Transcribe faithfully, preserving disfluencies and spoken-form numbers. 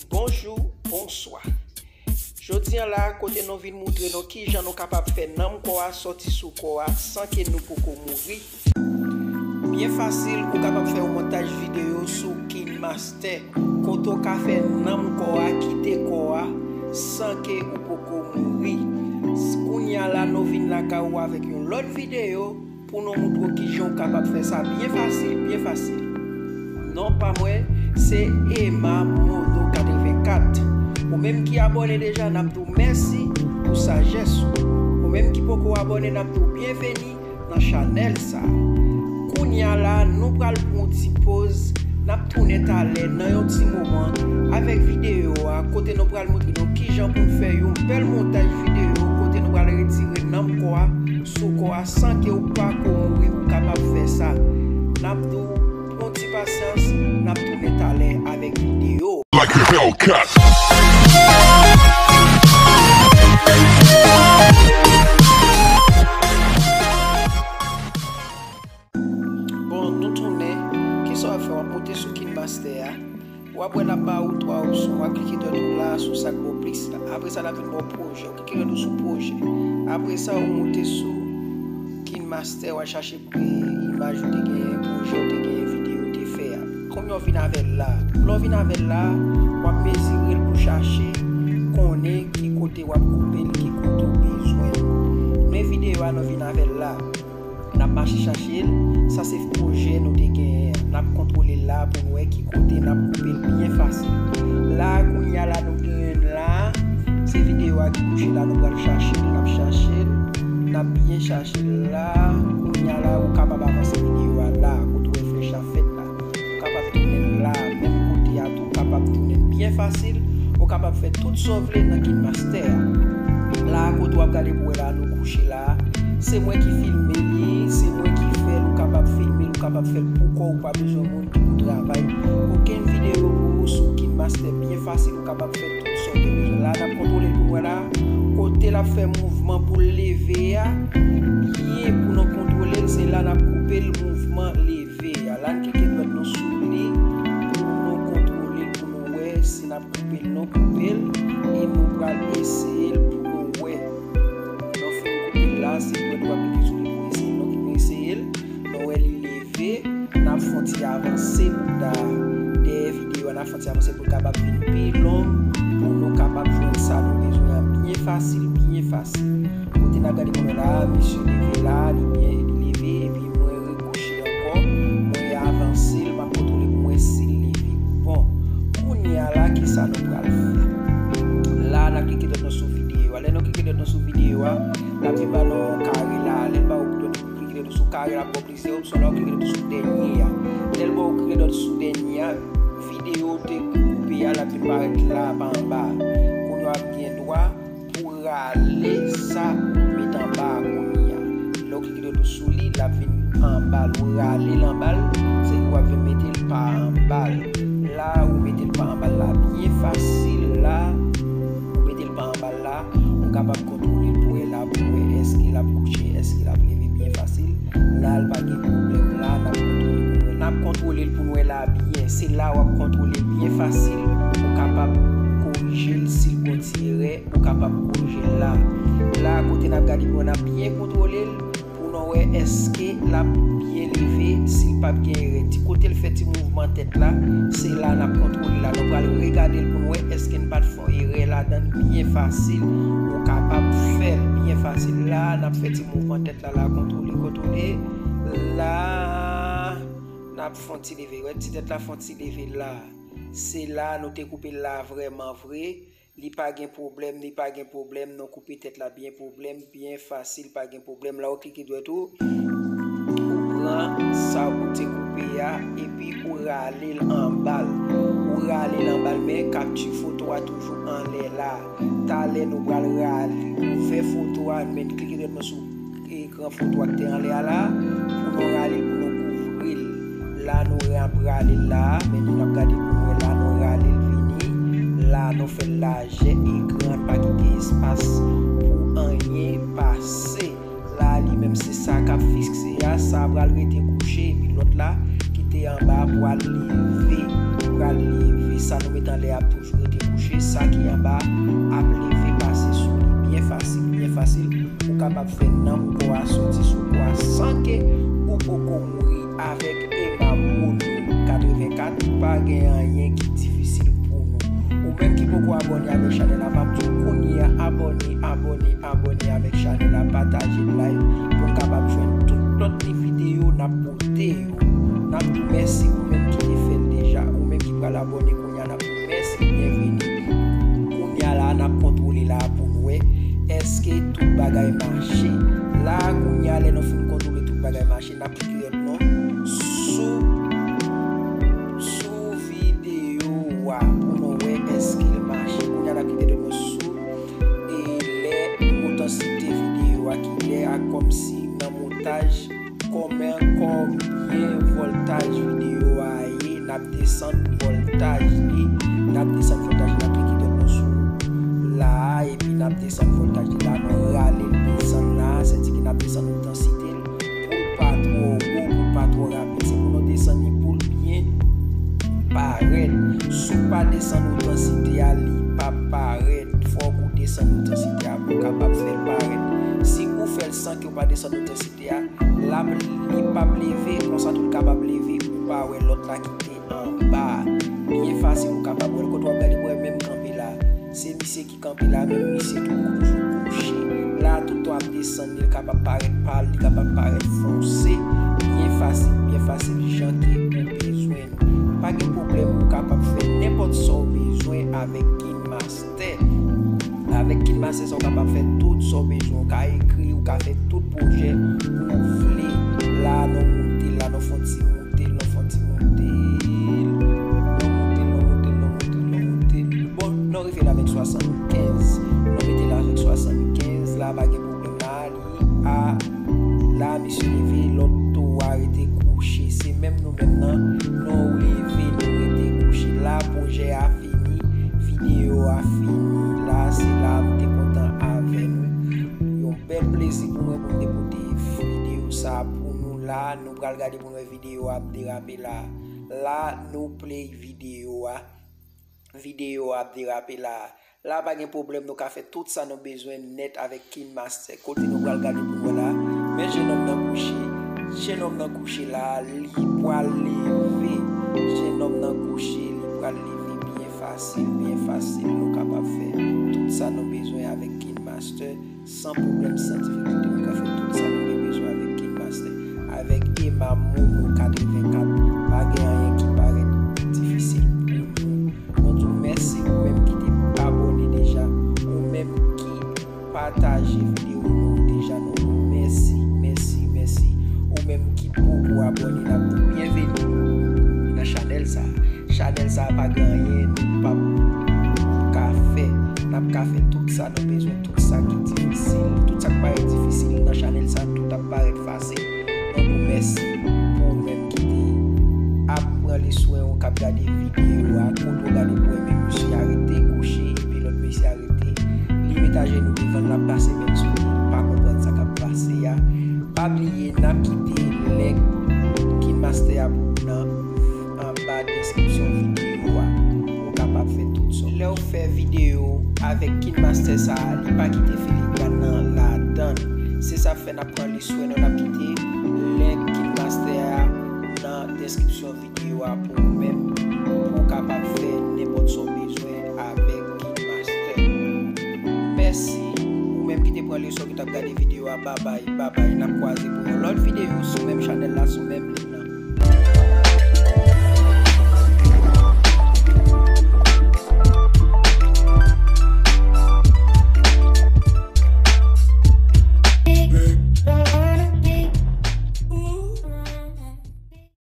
Bonjou, bonswa. Jodi a la, kote nou vin moutre nou kijan nou kapab fè nanm kò a sòti sou kò a san ke nou poko mouri. Byen fasil, ou kapab fè yon montaj videyo sou KineMaster, kote w ka fè nanm kò a kite kò a san ke ou poko mouri. Kounye a la, nou vin lakay ou avèk yon lòt videyo pou nou moutre w kijan w kapab fè sa byen fasil, byen fasil. Non pa mwen, se Emma Mono katrevenkat. Ou menm ki abòne deja, n ap di w mèsi pou sajès ou. Ou menm ki poko abòne, n ap di w byenveni nan chanèl sa. Kounye a la, nou pral pran yon ti poz, n ap tounen talè nan yon ti moman avèk videyo a, kote nou pral moutre nou kijan pou n fè yon bèl montaj videyo, kote nou pral retire nanm kò a sou kò a san ke w pako mouri, ou kapab fè sa. N ap di w pran ti pasyans, n ap tounen talè avèk videyo. Like a Hellcat. Bon, nou tounen. Kisa w ap fè? W ap monte sou KineMaster a. W ap wè l ap ba ou twa opsyon. W ap klike dwèt ou la sou sa k bò plis la. Apre sa, l ap vin ba w pwojè. W klike dwèt ou sou pwojè. Apre sa, ou monte sou KineMaster, w al chache, e, imaj ou te genyen, pwojè ou te genyen, videyo ou te fè a. Kounye a w vin avè l la. Lè w vin avè l la, w ap mezire l pou chache konnen ki kote w ap koupe l, ki kote w bezwen l. Men videyo a, nou vin avè l la. N ap mache chache l. Sa se pwojè nou te genyen an. N ap kontwole l la pou n wè ki kote n ap koupe l byen fasil. La, kounye a la, nou genyen l la. Se videyo a ki kouche la, nou pral chache l, n ap chache l. N ap byen chache l la. Kounye a la, ou kapab avanse videyo a la, kote w wè flèch la fèt la. Ou kapab tounen l la, menm kote a tou, ou kapab tounen l byen fasil. Ou kapab fè tout sa w vle nan KineMaster a. La, kote w ap gade pou wè la, nou kouche la. Se mwen ki filme li, se mwen ki fè l, ou kapab filme l, ou kapab fè l pou kò w, ou pa bezwen moun ki pou travay okenn videyo pou ou sou KineMaster byen fasil, ou kapab fè tout sa w te bezwen. La, n ap kontwole l pou n wè la, kote l ap fè mouvman pou l leve a, byen pou nou kontwole l, se la n ap koupe l mouvman leve a. La, n klike dwèt nou sou li, pou nou kontwole l, pou nou wè si n ap koupe l, nou koupe l, e nou pral eseye l pou nou wè. Nou fin koupe l la, se dwèt ou ap klike sou li pou eseye l. Donk, nou eseye l, nou wè li leve, n ap fè yon ti avanse bouda dèyè videyo a, n ap fè yon ti avanse pou l kapab vin pi long, pou nou kapab jwenn sa nou bezwen an byen fasil, byen fasil. Kote n ap gade pou nou la, misye leve la, li byen, li leve, epi mwen rekouche ankò, mwen avanse l, m ap kontwole pou mwen si l leve. Bon, kounye a la, kisa nou pral fè? La, n ap klike dwèt nou sou videyo a. Lè nou klike dwèt nou sou videyo a, l ap vin ba nou yon kare la. Lè l ba ou dwèt, ou klike dwèt ou sou kare la, l ap ba w plizyè opsyon. La, ou klike dwèt ou sou dènye a. Lè l ba ou klike dwèt sou dènye a, videyo ou te koupe a, l ap vin parèt la pa anba. Kounye a, w ap gen dwa pou rale sa ou met anba a kounye a. Lè w klike dwèt ou sou li, l ap vin anba l, ou rale l anba l, se ou ap vin mete l pa anba l. La, ou mete l pa anba l la byen fasil la, ou mete l pa anba l la, ou kapab kontwole l pou wè la, pou wè èske l ap kouche, èske l ap leve byen fasil. La, l pa gen pwoblèm la, n ap kontwole pou n wè. N ap kontwole l pou n wè la byen. Se la w ap kontwole l byen fasil. Ou kapab korije l si l gon ti erè, ou kapab korije l la. La, kote n ap gade pou n ap byen kontwole l, pou nou wè èske l ap byen leve, si l p ap gen erè. Ti kote l fè ti mouvman tèt la, se la n ap kontwole la. Nou pral regade l pou n wè èske n pa t fè yon erè ladan l byen fasil. Ou kapab fè l byen fasil la, n ap fè ti mouvman tèt la, la, kontwole, kontwole. La, n ap fè yon ti leve. Wè, ti tèt la fè yon ti leve la. Se la nou te koupe l la vrèman vre. Li pa gen pwoblèm, li pa gen pwoblèm. Nou koupe tèt la byen pwoblèm, byen fasil, pa gen pwoblèm. La ou klike dwèt ou, ou pran sa ou te koupe a, epi ou rale l anba l. Ou rale l anba l, men kapti foto a toujou anlè la. Talè nou pral rale, ouvè foto a, men klike dwèt nou sou ekran foto a k te anlè a la, pou nou rale l, pou nou kouvri l. La, nou ap rale l la, men nou ap gade pou nou wè la, nou rale l vini. La, nou fè l lajè ekran, pa kite espas pou anyen pase. La, li menm se sa k ap fikse a, sa pral rete kouche, epi lòt la ki te anba a pral leve. pral leve. Sa nou met anlè a ap toujou rete kouche. Sa ki anba a ap leve pase sou li. Byen fasil, byen fasil. Ou kapab fè nanm kò a soti sou kò a san ke ou poko mouri avèk Ema Mono katrevenkat. Pa gen anyen ki difisil pou nou. Ou menm ki poko abòne avèk chanèl la, m ap di w kounye a, abòne, abòne, abòne avèk chanèl la, pataje l, like, pou n kapab jwenn tout lòt videyo n ap pote yo. N ap di w mèsi ou menm ki te fè l deja, ou menm ki pral abòne kounye a, n ap di w mèsi, byenveni. Kounye a la, n ap kontwole la pou n wè èske tout bagay mache. La, kounye a, lè nou fin kontwole tout bagay mache, n ap klike lòt non sou, sou videyo a pou nou wè èske l mache. Kounye a, n ap klike lòt non sou e lè otansite videyo a ki lè a kòmsi nan montaj, kòman, konbyen vòltaj videyo a ye, n ap desann vòltaj li, n ap desann vòltaj li, n ap klike lòt non sou la a, epi n ap desann vòltaj li la, nou rale l desann la, sètadi ke n ap desann otansite l pou l pa twò wo, pou l pa twò rapid. Se pou nou desann li pou l byen parèt. Si w pa desann otansite a, li p ap parèt. Fòk ou desann otansite a pou w kapab fè l parèt. Si ou fè l san ke w pa desann otansite a, l ap, li p ap leve, konsa tou l kapab leve, ou pa wè lòt la ki te anba a. Byen fasil, ou kapab wè l. Kote w ap gade pou w wè menm kanpe la. Se misye ki kanpe la, menm misye tou toujou kouche. La, toutan w ap desann li, l kapab parèt pal, li kapab parèt fonse. Byen fasil, byen fasil, jan ke ou bezwen. Pa gen pwoblèm, ou kapab fè nenpòt sa w bezwen avèk KineMaster. Avèk KineMaster sa, w kapab fè tout sa w bezwen. W ka ekri, w ka fè tout pwojè ou vle. La, nou moute l, la, nou fè yon ti moute l, nou fè yon ti moute l, nou moute l, nou moute l, nou moute l, nou moute l. Bon, nou rive la avèk swasannkenz. Nou mete l avèk swasannkenz, la, pa gen pwoblèm la. A, la, misye leve, lòt towo a rete kouche. Se menm nou menm nan, nou leve, nou rete kouche. La, pwojè a fini, videyo a fini. La, se la m te kontan avè nou. Yon bèl plezi pou mwen pou m te pote videyo sa pou nou la. Nou pral gade pou nou wè videyo a ap derape la. La, nou play videyo a. Videyo a ap derape la. La pa gen pwoblèm, nou ka fè tout sa nou bezwen nèt avèk KineMaster. Kote nou pral gade pou nou wè la. Men jenòm nan kouche. Jenòm nan kouche la, li pral leve. Jenòm nan kouche, li pral leve byen fasil, byen fasil. Nou kapab fè tout sa nou bezwen avèk KineMaster. San pwoblèm, san difikilte, nou ka fè tout sa nou gen bezwen avèk KineMaster. Avèk Ema Mono katrevenkat, pa gen anyen ki parèt difisil pou nou. Nou di w mèsi, ou menm ki te abòne deja, ou menm ki pataje videyo nou deja, nou di w mèsi, mèsi, mèsi. Ou menm ki poko abòne, n ap di w byenveni nan chanèl sa. Chanèl sa pa gen anyen nou p ap ka fè. N ap ka fè tout sa nou bezwen, tout sa ki difisil, tout sa k parèt difisil nan chanèl sa, tout ap parèt fasil. Yon gwo mèsi pou ou menm ki te ap pran le swen ou k ap gade videyo a. Kote w gade pou wè menm mesye a rete kouche, epi lòt mesye a rete. Li met ajenou devan l, l ap pase men sou li, li pa konprann sa k ap pase a. Pa bliye, n ap kite link KineMaster a pou ou nan anba deskripsyon videyo a pou w kapab fè tout sa. Lè w fè videyo avèk KineMaster sa a, li pa kite filigràn nan ladan l. Se sa k fè n ap pran le swen nou, n ap kite link KineMaster a nan deskripsyon videyo a pou ou menm, pou w kapab fè nenpòt sa w bezwen avèk KineMaster. Mèsi ou menm ki te pran le swen ki t ap gade videyo a. Babay, babay, n ap kwaze pou yon lòt videyo sou menm chanèl la, sou menm link lan.